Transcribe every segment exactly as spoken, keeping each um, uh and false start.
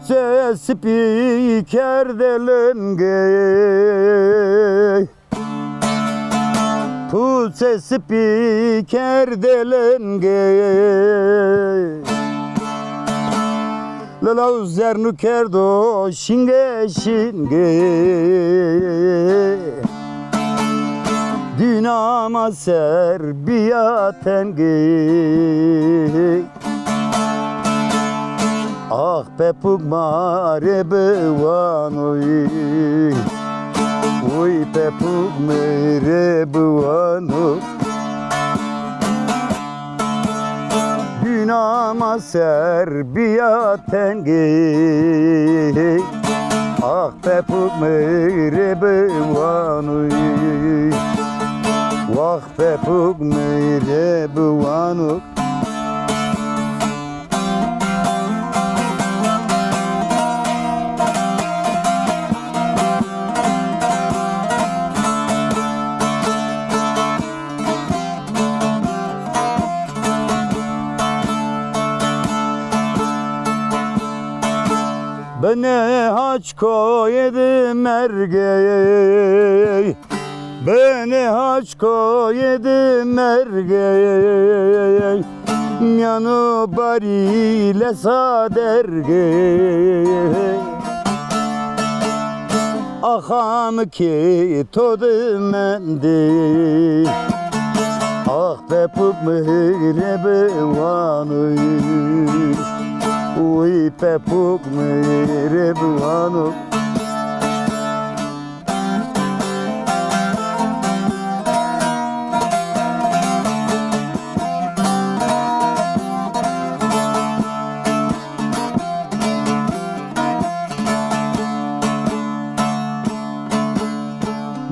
Poçe sipî kerde lingê. Poçe sipî kerde lingê. Lelaw zernu kerdo şingê şingê. Dîna ma ser bîya tengê. Ax pepûk ma rê biwanoy. Oy pepûk mi rê biwano. Dîna ma ser bîya tengê. Ax pepûk mi rê biwanoy. Wax pepûk mi rê biwano. Binê haç koyê di mergey. Binê haç koyê di mergey, mîyano barî lesa dergey. Axa mi kê to di mendê. Ax pepûk mi rê biwanoy. Oy pepûk mi rê biwano.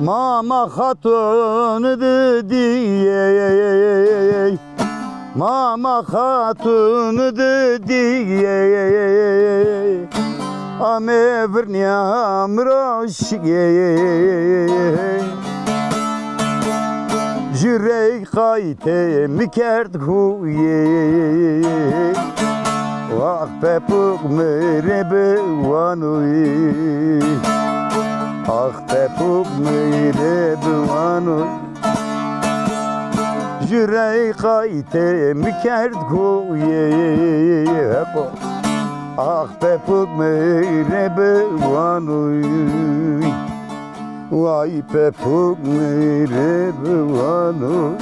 Mama xatun di dîyey. Mama xatun di dîyey, ame virnîya mi ra şîyey. Ji rey qaytê mi kerd huyê. Wax pepûk mi rê biwanoy. Ax pepûk mi rê biwanoy. Ji rey qaytê mi kerd goyê heko. Ax pepûk mi rê biwanoy. Way pepûk mi rê biwanoy.